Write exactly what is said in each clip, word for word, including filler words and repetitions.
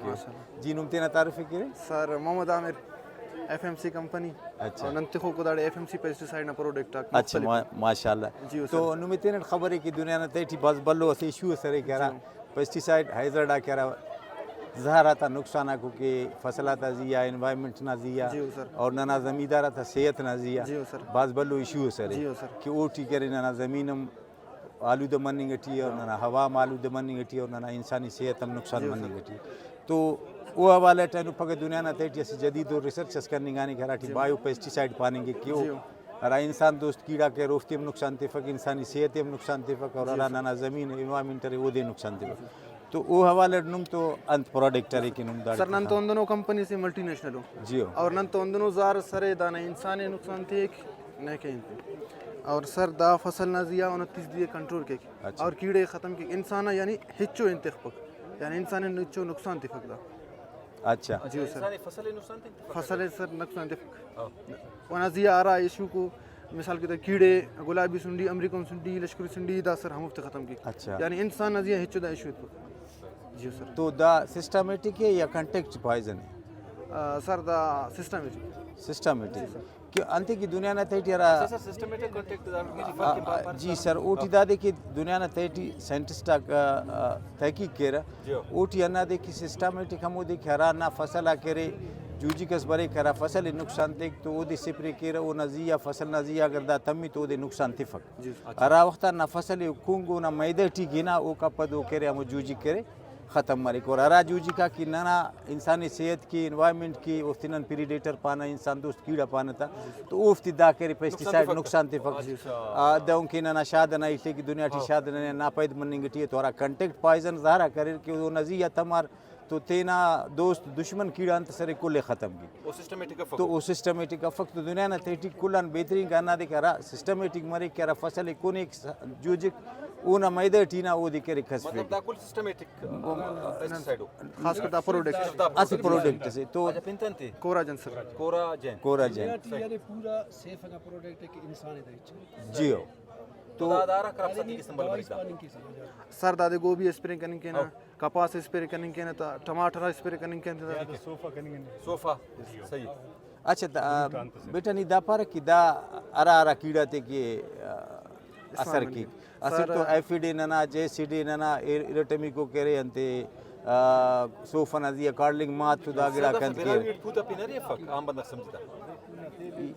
ماشاءاللہ۔ جی، نم تینا تعارف ءِ کیرے؟ سر محمد عامر، ایف ایم سی کمپنی۔ اچھا۔ اور نن تخوکو داڑے ایف ایم سی پیسٹی سائیڈ نا پروڈکٹ آک اچھا، مختلف۔ ما-، ماشاءاللہ۔ جی، تو سر۔ نمے تینٹ خبر ءِ کہ دنیا نا تہٹی بھاز بھلو اسہ ایشو ئس ارے کہ ہرا جی۔ پیسٹی سائیڈ ہیزرڈ آک ہرا زہر آتا نقصان آکو کہ فصل آتا زی آ، انوائرمنٹ نا زی آ جی، سر۔ اور ننا زمیندار آتا صحت نا زی آ جی، سر۔ بھاز بھلو ایشو ئس ارے جی، سر۔ کہ اوٹی کرے ننا زمین ہم آلودہ مننگ ٹی اور ننا ہوا ہم آلودہ مننگ ٹی اور ننا انسانی صحت ہم نقصان جی، سر۔ Morning T. تو او حوالہ ٹی اینو پگہ دنیا نا تہٹی اسہ جدید و ریسرچ اس کننگانے کہ ہراٹی جی۔ بایو پیسٹی سائیڈ پاننگک کہ او جی۔ ہرا انسان دوست کیڑاک اریر اوفتے ہم نقصان تفک، انسانی صحت ءِ ہم نقصان تفک اور جی، ہرا سر۔ ننا زمین انوائرمنٹ ارے اودے نقصان تفک۔ تو او حوالہ ٹی نم تو انت پروڈکٹ ارے کہ نم داڑے سر، نن تو تخا؟ ہندنو کمپنی سے ملٹی نیشنل ءُ۔ جی ہو۔ اور نن تو ہندنو زہر ئس ارے دانا انسان ءِ نقصان تیک نہ کہ انت۔ اور سر دا فصل نا زی آ اونا تیزی ءِ کنٹرول کیک اچھا۔ اور کیڑے ختم کیک۔ انسان آ یعنی ہچو انت تخپک، یعنی انسان ءِ ہچو نقصان تفک دا۔ اچھا۔ جی سر۔ انسان ءِ فصل ءِ نقصان تفک؟ فصل ءِ سر نقصان تفک۔ ہاں۔ اونا زی آ ہرا ایشوکو مثال کے طور کیڑے، گلابی سنڈی، امریکن سنڈی، لشکری سنڈی، دا سر ہموفتے ختم کیک۔ اچھا۔ یعنی انسان نا زی آ ہچو دا ایشو اتپک۔ جی سر۔ تو دا سسٹمیٹک ءِ یا کانٹیکٹ پوائزن ءِ؟ آ، سر دا سسٹمیٹک۔ سسٹمیٹک۔ جی سر۔ کہ انتے کہ دنیا نا تہٹی ہرا سر، سسٹمیٹک کانٹیکٹ دا آ، آ، جی سر، اوٹی دادے کہ دنیا نا تہٹی سائنٹسٹ آک، آ، آ، تحقیق کیرہ۔ جی۔ اوٹی ہندادے کہ سسٹمیٹک ہمودے کہ ہرا نا فصل آک ارے، جوجک ئس بریک ہرا فصل ءِ نقصان تیک تو اودے سپرے کیرہ، اونا زی آ، فصل نا زی آ اگر دا تمی تو اودے نقصان تفک۔ جی۔ اچھا۔ ہرا وخت آ نا فصل ءِ کنگ اونا میدہ ٹی گنا، اوکا پد او کرے ہمو جوجک کرے ختم مریک۔ اور ہرا جوجک آک کہ ننا انسانی صحت کے، انوائرمنٹ کے، اوفتے نن پریڈیٹر پانہ، انسان دوست کیڑا پانہ تا، تو اوفتے دا کرے پیسٹی سائیڈ نقصان تفک۔ نقصان تفک۔ اچھا۔ آ، دہنکہ ننا شاد ئنا ہیت ءِ کہ دنیا ٹی ہاں۔ شاد ئنا ناپید مننگ ٹی ءِ، تو ہرا کانٹیکٹ پوائزن زہر آک اریر کہ اونا زی آ تمار تو تینا دوست دشمن کیڑا انت ئس ارے کل ءِ ختم کے۔ او سسٹمیٹک افک۔ تو او سسٹمیٹک افک تو دنیا نا تہٹی کل آن بہترین کہ ہندادے کہ ہرا سسٹمیٹک مریک کہ ہرا فصل ءِ کنیک س-، جوجک اونا میدہ ٹی نا اودے کرے کھسفیک۔ مطلب دا کل سسٹمیٹک، آ، پیسٹی سائیڈ ءُ؟ خاص کر دا پروڈکٹ۔ دا اسہ پروڈکٹ۔ پروڈکٹ اسے تو اچھا، پن تنتے؟ کورا جن سر۔ کورا جن۔ کورا جن۔ دنیا ٹی ارے پورا سیف انا پروڈکٹ ءِ کہ انسان ءِ دا ہچ۔ جی ہو۔ تو تو دا دارا کرپ ساتھی کس نمبر دوائی مریک دا؟ پاننگ کیسہ۔ سر دادے گوبی اسپرے کننگ کینہ، ہاں۔ کپاس اسپرے کننگ کینہ تا، ٹماٹر اسپرے کننگ کینہ تا۔ زیادہ صوفہ کننگ کینہ۔ صوفہ، صحیح۔ اچھا، دا، بیٹا نی دا پارہ کہ دا ہرا ہرا کیڑاتے کہ، آ، اثر کیک۔ اسٹ تو ایفیڈ ءِ ننا، جیسیڈ ءِ ننا، ایر-، ارٹمیکو کرے انتے، آ، صوفہ نا زی آ کاڑلنگ مات تو دا گڑاک انت کیر۔ براہوئی اٹ پوت آ پن ارے افک، عام بندغ سمجھتا۔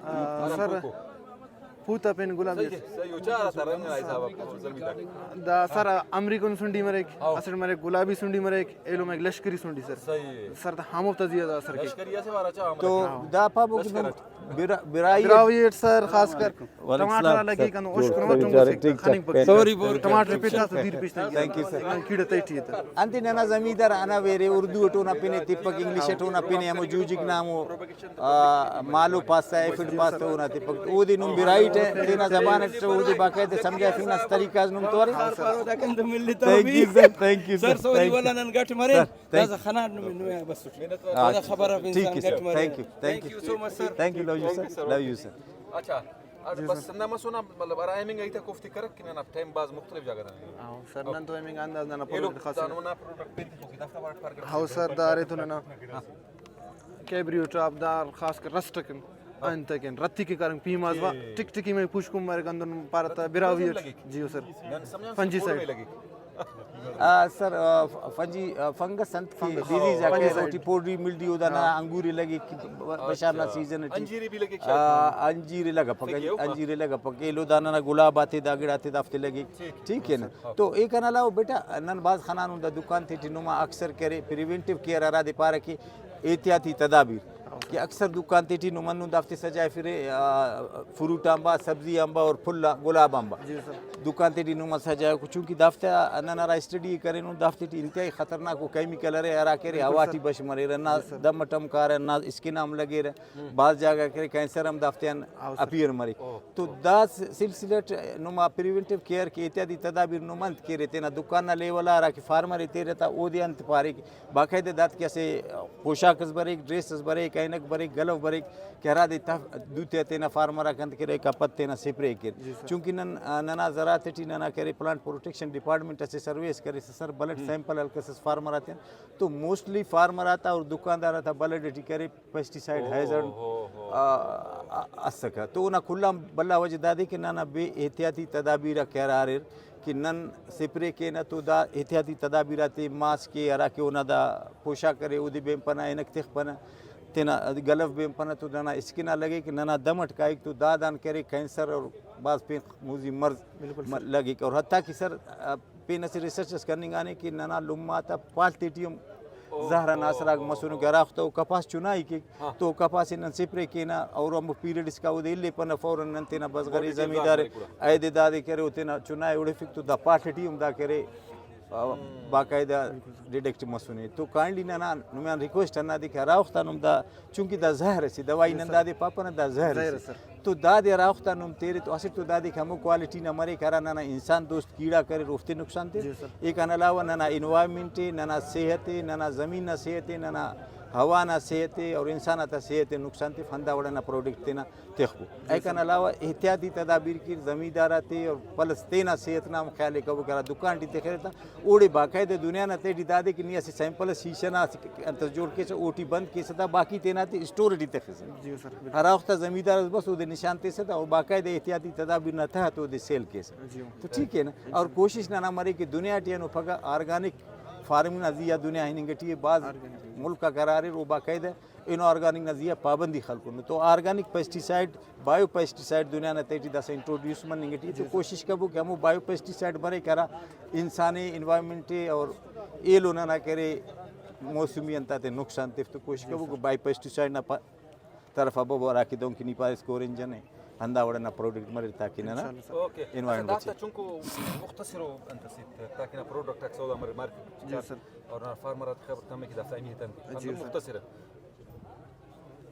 آ، سر، پوت آ پن گلابی۔ صحیح، صحیح، او چار آتا رنگ نا حساب آ زمین دا۔ دا سر امریکن سنڈی مریک، ہاں۔ اسٹ مریک گلابی سنڈی مریک، ایلو مریک لشکری سنڈی سر۔ صحیح۔ سر دا ہموفتا زیادہ اثر کیک۔ لشکری اسہ وار اچھا ہم تو رکھنا۔ دا پابو کہ لشکر نم اٹ۔ برا-، براہوئی براہوئی اٹ سر خاص کر وعلیکم السلام ٹماٹر سر۔ لگی کن جوڑ اُشکن سر، مٹن جوڑ سر، ٹھیک ٹھاک۔ خننگ پک۔ Thank you. سوری بول۔ ٹماٹر پیٹا تو دیر پیش تھینک یو سر۔ کیڑے تیٹی تھا۔ انتے ننا زمیندار انا ویرے اردو اٹ اونا پنے تپک، انگلش اٹ اونا پنے ہمو جوجک نا ہمو آ، مالو پاسہ، ایفڈ پاسہ اونا تپک۔ اودے نم براہوئی ٹی تینا زبان اٹ اودے باقاعدہ سمجھائفنگ نا طریقہ اس نم تو ارے۔ Thank you sir, thank you sir, sir, sorry thank you. والا نن گٹ مرین۔ سر، تھینک داسہ یو۔ خناٹ نمے، نمے بس۔ ہاں، داسہ خبر اف ٹھیک انسان ہے سر، گٹ مرین۔ Thank you, thank you. Thank you so much sir. Thank you, love you sir, love you sir. اچھا، بس ننا مسونا مطلب ہرا اینگ ایتا کوفتے کرک کہ ننا ٹائم بھاز مختلف جاگہ تا۔ ہاں سر، نن تو اینگ انداز ننا ایلو پروڈکٹ خاص۔ دانو نا پروڈکٹ پین تخوک، دافتا وارڈ کار کرک۔ ہاں سر، دا ارے تو ننا۔ کیبریو ٹاپ دار خاص کر رسٹ کن، ہاں۔ انت کن رتی کے کارن پیماز وا ٹک ٹکی میں پوشکن مریک اندن پارہ تا براہوئی اٹ۔ جی سر۔ نن سمجھان فنجی سائیڈ۔ لگے۔ آ، سر، آ، ف-، فنجی، آ، فنگس انت کہ فنگس۔ ڈیزیز آ فنگس۔ اوٹی پوڈری ملڈیو دانا ہاں۔ انگور لگے کہ ب-، بشار نا اچھا۔ سیزن اٹی۔ انجیر بھی لگے شاید۔ آ، انجیر لگپک، فنگی ہو۔ انجیر لگپک ایلو دانا نا گلاب آتے دا گڑاتے دافتے لگے۔ ٹھیک ہے نا؟ ہاں۔ تو ایکان علاوہ بیٹا نن بھاز خنانن دا دکان تیٹی نما اکثر کرے پریونٹیو کیئر ہرادے پارہ کہ احتیاطی تدابیر کہ اکثر دکان تیٹی نم ہندن دافتے سجائفرے، آ، فروٹ آنبا، سبزی آنبا اور پھل آ-، گلاب آنبا۔ جی سر۔ دکان تیٹی نما سجائفو چونکہ دافتے آ نن ہرا اسٹڈی کرینن دافتے ٹی انتہائی خطرناک و کیمیکل ارے ہرا کہ ارے بالکل ہوا سر۔ ٹی بش مریرہ، نا جی سر۔ دم اٹ ہم کارہ، نا اسکن آ ہم لگیرہ۔ ہم۔ بھاز جاگہ کرے کینسر ہم دافتیان ہاں سر۔ اپیئر مریک۔ او۔ تو دا س-، سلسلہ اٹ نما پریونٹیو کیئر کہ احتیاطی تدابیر نم انت کیرے تینا دکان نا لیول آ ہراکہ فارمر ءِ تیرہ تا اودے انت پارے کہ باقاعدہ داد کہ اسہ پوشاک اس بریک، ڈریس اس بریک، تینک بریک، گلو بریک کہ ہرادے تف-، دوتے آ تینا فارمر آک انت کرے، کپت تینا سپرے کیر۔ جی سر۔ چونکہ نن، آ، ننا زراعت ٹی ننا کرے پلانٹ پروٹیکشن ڈپارٹمنٹ اسہ سروے اس کریسہ سر، بلڈ ہم۔ سیمپل ہلکسس فارمر آتیان، تو موسٹلی فارمر آتا اور دکاندار آتا بلڈ ٹی کرے پیسٹی سائیڈ او، ہیزرڈ، ہو، ہو۔ آ، آ، اسکہ۔ تو اونا کل آن بھلا وجہ دادے کہ ننا بے احتیاطی تدابیر آک ہرا اریر کہ نن سپرے کینہ تو دا احتیاطی تدابیر آتے، ماسک ءِ، ہراکہ اونا دا پوشاک ارے اودے بینپنہ، عینک تخپنہ، تینا گلو بینپنہ تو ننا اسکن آ لگیک، ننا دم اٹ کائک تو دادان کرے کینسر اور بھاز پین مزی مرض بالکل سر۔ م-، لگیک۔ اور حتیٰ کہ سر، آ، پین اسہ ریسرچ اس کننگانے کہ ننا لمہ آتا پال تیٹی ہم او، زہر ئنا او، اثراک او، مسنو او۔ کہ ہرا وخت او کپاس چنائی کیک ہاں۔ تو کپاس ئے نن سپرے کینہ اور ہمو پیریڈ اسکا اودے الیپنہ، فوراً نن تینا بزغرے، اوٹی زمیندارے، گڑا۔ ایدے دادے کرے او تینا چنائے اوڑفک تو دا پاٹ ٹی ہم دا کرے، آ، ہم۔ باقاعدہ ڈیٹیکٹ مسنے۔ تو کائنڈلی ننا نمے آن ریکویسٹ ہندادے کہ ہرا وخت آن ہم دا، چونکہ دا زہر اسے، دوائی نن دادے پاپنہ دا زہر زہر اسے۔ سر۔ تو دادے ہرا وخت آن نم تیرے تو اسٹ تو دادے کہ ہمو کوالٹی نا مریک ہرا ننا انسان دوست کیڑاک اریر اوفتے نقصان تف۔ جی سر۔ ایکان علاوہ ننا انوائرمنٹ ءِ، ننا صحت ءِ، ننا زمین نا صحت ءِ، ننا ہوا نا صحت ءِ اور انسان آتا صحت ءِ نقصان تف، ہندا وڑ ئنا پروڈکٹ تینا تخبو۔ جی ایکان سر۔ علاوہ احتیاطی تدابیر کیر، زمیندار آتے اور پلس تینا صحت نا ہم خیال ءِ کبو کہ ہرا دکان ٹی تخرہ تا اوڑے باقاعدہ دنیا نا تہٹی دادے کہ نی اسہ سیمپل اس شیشہ نا اسہ انتس جوڑ کیسہ، اوٹی بند کیسہ تا باقی تینا تے اسٹور ٹی تخسہ۔ جی سر، بالکل۔ ہرا وخت آ زمیندار اس بس اودے نشان تیسہ تا او باقاعدہ احتیاطی تدابیر نا تحت اودے سیل کیسہ۔ جی۔ تو ٹھیک ہے نا؟ اور کوشش ننا مریک کہ دنیا ٹی اینو پگہ آرگینک فارمنگ نا زیہا دنیا ہننگ ٹی ءِ، بھاز آرگینک۔ ملک آک ہرا اریر او باقاعدہ اینو آرگینک نا زیہا پابندی خلکنو۔ تو آرگینک پیسٹی سائیڈ، بایو پیسٹی سائیڈ دنیا نا تہٹی داسہ انٹروڈیوس مننگ ٹی ءِ۔ تو کوشش کبو کہ ہمو بایو پیسٹی سائیڈ مریک ہرا انسان ءِ، انوائرمنٹ ءِ اور ایلو ننا کرے موسمی انت آتے نقصان تف، تو کوشش کبو کہ بایو پیسٹی سائیڈ نا پ-، طرف آ ببو، ہراکہ دہنکہ نی پاریس کورنجن ءِ، ہندا وڑ ئنا پروڈکٹ مریر تاکہ ننا انشاءاللہ سر۔ اوکے۔ انوائرمنٹ اچھا، بچے۔ دافتا چنکو مختصر ءُ انت اسے تاکہ نا پروڈکٹ آک سودا مریر مارکیٹ ٹی۔ جی سر۔ اور ننا فارمر آتے خبر تمے کہ دافتا اہمیت انت۔ جی سر۔ مختصر۔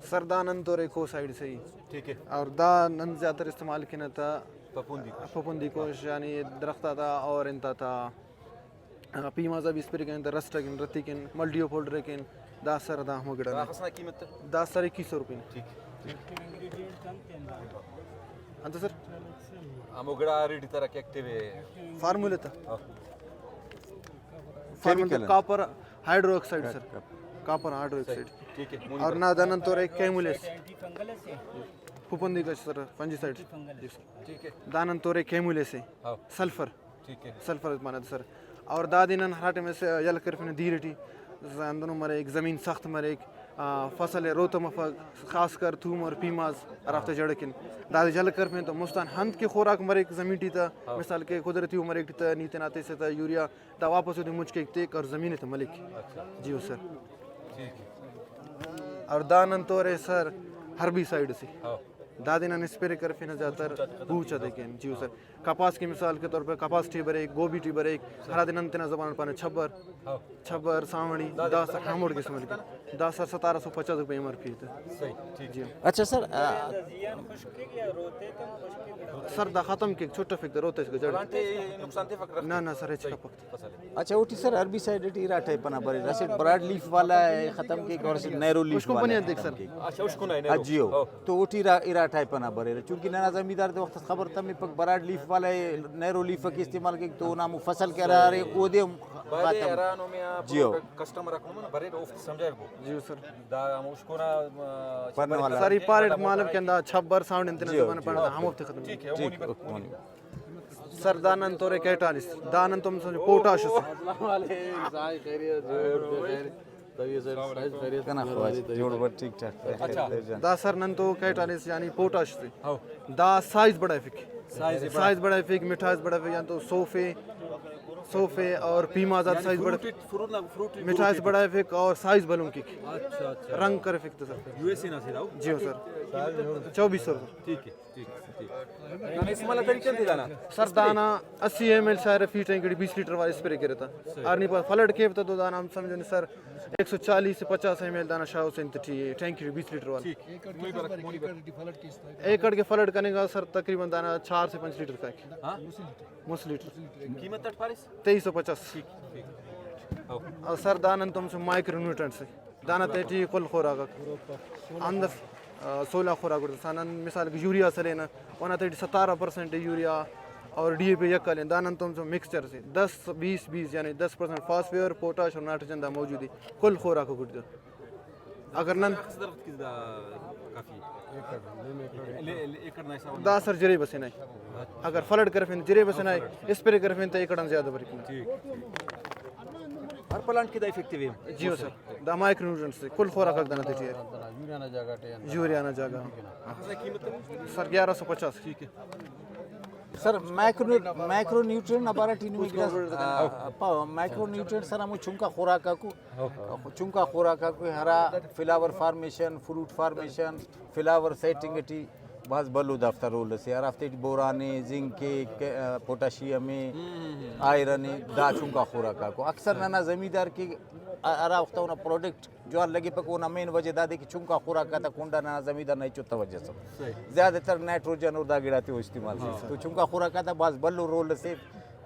سر، دا نن تو ریکو سائیڈ سے ای۔ ٹھیک ہے۔ اور دا نن زیاتر استعمال کینہ تا پپوندی کوش۔ پپوندی کوش، یعنی درخت آتا اور انت آتا، آ، پیماز آ بھی اسپرے کین تا، رسٹ کن، رتی کن، ملڈیو پاؤڈر کن، دا سر دا ہمو گڑا دا نا۔ اخس نا قیمت؟ دا سر اکیس سو روپے نا۔ ٹھیک۔ انت سر؟ ہمو گڑا ریڈی ترا کہ ایکٹیو ہے۔ فارمولہ تا۔ ہاں۔ فارمولہ کیمیکل ہے۔ کاپر ہائیڈرو آکسائڈ سر۔ کاپر۔ Copper hydro oxide. ٹھیک ہے۔ اور نا دنن تو ریک کیمولیس۔ پھپھندی کش سر، فنجی سائیڈ۔ جی سر۔ ٹھیک ہے۔ دانن تو ریک کیمولیس ہے۔ ہاں۔ سلفر۔ ٹھیک ہے۔ سلفر مانا سر۔ اور دادے نن ہرا ٹائم اس یلہ کرفنہ دیر ٹی، ہندنو مریک، زمین سخت مریک، آ، فصل ءِ روتہ مفک، خاص کر تھوم اور پیماز ہرافتے جڑ کن۔ دادے یلہ کرفین تو مستان ہند کہ خوراک مریک زمین ٹی تہ، ہاں۔ مثال کہ قدرتی او مریک ٹی تہ، نی تینا تیسہ تہ یوریا، دا واپس اودے مچ کیک تیک اور زمین تے ملک۔ اچھا۔ جی ہو سر۔ ٹھیک ہے۔ اور دا نن تو ارے سر ہربی سائیڈ سے۔ ہاں۔ دادے نن اسپرے کرفینہ زیاتر بوچ آتے کین۔ جی ہو سر۔ کپاس کے مثال کے طور پر کپاس ٹی بریک، گوبھی ٹی بریک، ہرادے نن تینا زبان پانہ چھبر، ہاں۔ چھبر، ساونڑی، دا سر ہموڑ قسم کے۔ دا سر ستارہ سو پچاس روپے ایم آر پی تے۔ صحیح، ٹھیک۔ جی۔ اچھا سر، آ، سر دا ختم کیک، چھٹفک تہ روتہ اس کہ جڑ۔ پلانٹ تے نقصان تفک رکھ۔ نہ، نہ سر، ہچ کپک۔ اچھا، اوٹی سر ہربی سائیڈ ٹی ارا ٹائپ انا بریرہ، اسٹ براڈ لیف والا ءِ ختم کیک اور اسٹ نیرو لیف والا ءِ ختم کیک۔ اچھا، اشکن آ نیرو۔ ہاں، جی ہو۔ ہاں۔ تو اوٹی ارا، ارا ٹائپ انا بریرہ، چونکہ ننا زمیندار تے وخت اس خبر تمپک، براڈ لیف والا ءِ، نیرو لیف کہ استعمال کیک تو اونا ہمو فصل کہ ہرا ارے اودے ہم بارے ختم۔ ہرا نمے آ جی ہو۔ کسٹمر آک نمے بریرہ اوفتے سمجھائبو۔ جی ہو سر۔ دا ہمو اشکن آ، پنہ والا۔ سر ای پاریٹ مالو کہ ہندا چھبر ساؤنڈ انتنا جی ہو، زبان جی پڑھتا ہو۔ ہموفتے ختم۔ ٹھیک ہے، ٹھیک، مونی بر-، اوکے، مونی۔ سر، دا نن تو ریک کیٹالسٹ، دا نن تو مثلاً پوٹاش اسے۔ کنا خواجہ، جوڑ بر، ٹھیک ٹھاک۔ اچھا۔ دا سر نن تو کیٹالسٹ یعنی پوٹاش اسے۔ ہاؤ۔ دا سائز بڑھائفک۔ سائز بڑھائفک۔ سائز بڑھائفک، مٹھاس بڑھائفک، یعنی تو صوفے، صوفے اور پیماز آتا یعنی سائز بڑھائفک۔ فروٹ، فروٹ نا، فروٹ مٹھاس بڑھائفک اور سائز بھلن کیک۔ اچھا، اچھا۔ رنگ کرفک تو سر۔ یو ایس اے نا سے دا؟ جی ہاں سر۔ چوبیس سو روپے۔ ٹھیک ہے۔ ٹھیک، ٹھیک۔ دانا استعمال نا طریقہ انت ءِ دانا؟ سر، دانا اسی ایم ایل شاغرہ، فی ٹینک ٹی بیس لیٹر والا اسپرے کریرہ تا۔ صحیح۔ اور نی پاس فلڈ کیو تا تو دانا ہم سمجھو نی سر، ایک سو چالیس سے پچاس ایم ایل دانا شاغوس انت ٹی ٹینک ٹی بیس لیٹر والا۔ ٹھیک۔ مونی بر، مونی بر۔ ایکڑ کہ فلڈ کننگ آ سر تقریباً دانا چار سے پنچ لیٹر کائک۔ ہاں؟ مس لیٹر۔ قیمت اٹ پاریس؟ تیئیس سو پچاس۔ ٹھیک، ٹھیک۔ ہاؤ۔ اور سر، دانا نن تو مائیکرو نیوٹرنٹ سے۔ دانا تیٹی کل خوراک آک۔ ہندس، آ، سولہ خوراک اٹ دسا نن مثال کہ یوریا سلینہ، اونا تیٹی ستارہ پرسینٹ یوریا اور ڈی اے پی یک ہلین، دا نن تون مکسچر سے دس بیس بیس، یعنی دس پرسینٹ فاسفیور، پوٹاش اور نائٹروجن دا موجود ءِ کل خوراک اٹ۔ اگر نن دا سر جریب اسے نائے، اگر فلڈ کرفین جریب اسے نائے، اسپرے کرفین تے ایکڑ آن زیادہ بریک نا۔ ہر پلانٹ کہ دا افیکٹیو ءِ۔ جی ہو سر، دا مائیکرو نیوٹرینٹس تے کل خوراک آک دانا تیٹی ءِ۔ یوریا نا جاگہ ٹی۔ یوریا نا جاگہ۔ سر گیارہ سو پچاس۔ سر، مائیکرو، مائیکرو نیوٹرین نا بارہ ٹی نمے گڑاس، آ، پاوہ، مائیکرو نیوٹرین سر ہمو چنکا خوراک آکو، چنکا خوراک آکو ہرا flower formation, fruit formation, flower setting ٹی بھاز بھلو دافتا رول اسے۔ ہرافتے ٹی بوران ءِ، زنک ءِ، کے-، آ، پوٹاشیم ءِ، آئرن ءِ، دا چنکا خوراک آکو۔ اکثر ننا زمیندار کہ ہرا وخت اونا پروڈکٹ جوان لگپک، اونا مین وجہ دادے کہ چنکا خوراک آتا کنڈا ننا زمیندار نا ہچو توجہ ئسر۔ زیادہ تر نائٹروجن اور دا گڑاتے او استعمال کے۔ تو چنکا خوراک آتا بھاز بھلو رول اسے،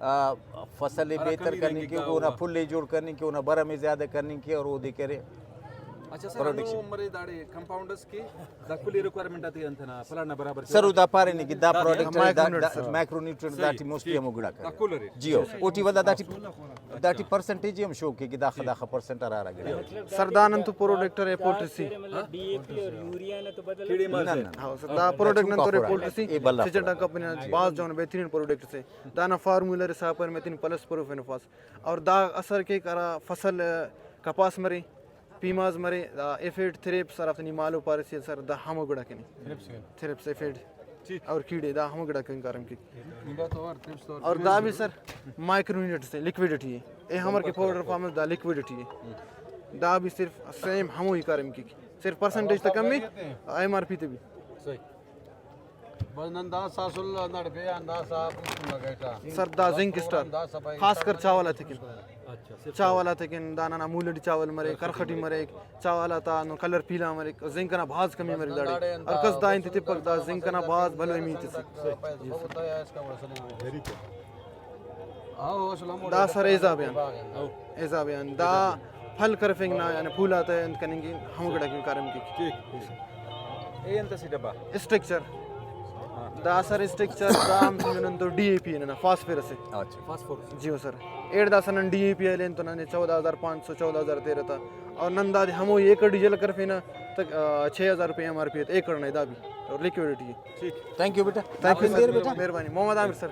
آ، فصل ءِ بہتر کننگ کے، اونا پھل ءِ جوڑ کننگ کے، اونا بھرم ءِ زیادہ کننگ کے اور اودے کرے۔ اچھا سر، پروڈکشن۔ ہندنو مرے داڑے کمپاؤنڈ اس کہ دا کل ریکوائرمنٹ آتے انت نا پلان نا برابر سر، او دا پارینے کہ دا پروڈکٹ مائیکرو دا، دا، نیوٹرینٹ سر۔ مائیکرو نیوٹرینٹ داٹی موسٹلی ہمو گڑاک۔ دا کل ارے۔ جی ہو، اوٹی ولدا داٹی، داٹی پرسنٹیج ہم شو کے کہ داخہ، داخہ پرسنٹ ہرا ہرا گڑاک۔ سر، دا نن تو پروڈکٹ ارے پولٹری سے۔ کیڑے مار نہ، سے۔ نہ۔ ہاں، سر، دا پروڈکٹ نن تو ارے پولٹری سے۔ اے بھلا سچنڈا کمپنی نا بھاز جوان بہترین پروڈکٹ سے۔ دانا فارمولا ارے ساپر میں تین پلس پروفینوفاس۔ اور دا اثر کیک ہرا فصل، کپاس مرے، پیماز مرے، دا ایفیڈ تھریپس ہرافتے نی مالو پاریس سر، دا ہمو گڑا کنے۔ تھرپس کن۔ تھرپس ایفیڈ ٹھیک۔ اور کیڑے دا ہمو گڑا کن کاریم کیک۔ کیڑا تو اور تھرپس تو اور اور دا بھی سر مائیکرو یونٹ سے لکویڈ ٹی ءِ۔ اے ہمر کہ powder form the liquid T ءِ۔ دا بھی صرف سیم ہمو ہی کاریم کیک۔ صرف پرسنٹیج تا کمی، ایم آر پی تے بھی۔ صحیح۔ بس نن داسہ اسل ہنداڑے بے آن داسہ آ پوسکن نا گیٹا۔ سر، دا زنک اسٹار خاص کر چاول آتیکن۔ اچھا، صرف چاول آتیکن، دا ننا مولڑی چاول مریک، کرخ ٹی مریک، چاول آتا ہندن کلر پیلا مریک، زنک ئنا بھاز کمی مریک داڑے۔ ہر کس دا انت تپک، دا زنک ئنا بھاز بھلو اہمیت اسے۔ دا سر ایزا بیان، ایزا بیان دا پھل کرفنگ نا یعنی پھول آتا انت کننگ کہ ہمو گڑا کن کاریم کیک۔ ٹھیک۔ اے انت اسے ڈبہ؟ اسٹرکچر۔ دا سر اسٹرکچر دا ہم سمجھو نن تو ڈی اے پی ننا فاسفورس اسے۔ اچھا۔ فاسفورس۔ جی ہو سر۔ ایڑ داسہ نن ڈی اے پی ہلین تو ننے چودہ ہزار پانچ سو، چودہ ہزار تیرہ تا۔ اور نن دادے ہمو ایکڑ ڈیزل کرفینہ تک، آ، چھ ہزار روپے ایم آر پی تے ایکڑ نا دا بھی۔ اور لکویڈٹی۔ ٹھیک۔ Thank you beta. Thank you سر۔ مہربانی۔ محمد عامر سر۔